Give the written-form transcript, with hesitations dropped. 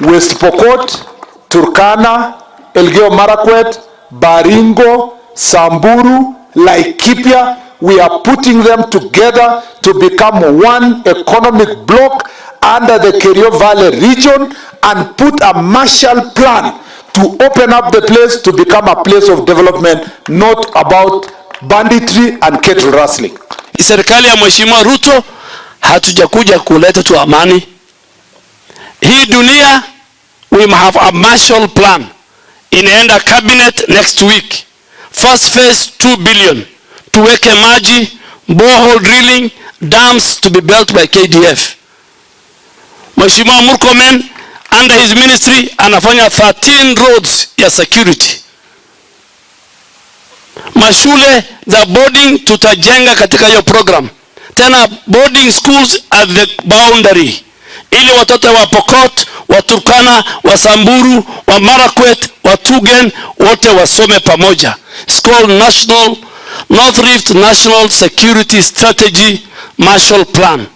West Pokot, Turkana, Elgeyo Marakwet, Baringo, Samburu, Laikipia. We are putting them together to become one economic block under the Kerio Valley region and put a Marshall Plan to open up the place to become a place of development, not about banditry and cattle rustling. Serikali ya Mheshimiwa Ruto hatujakuja kuleta tu amani. Hii dunia, we have a Marshall Plan. Inaenda cabinet next week. First phase, 2 billion. Tuweke maji, borehole drilling, dams to be built by KDF. Mheshimiwa Murkomen, under his ministry, anafanya 13 roads ya security. Mashule za boarding tutajenga katika hiyo program. Tena boarding schools at the boundary, ili watoto wa Pokot, wa Turkana, wa Samburu, wa Marakwet, wa Tugen wote wasome pamoja. It's called National North Rift National Security Strategy Marshall Plan.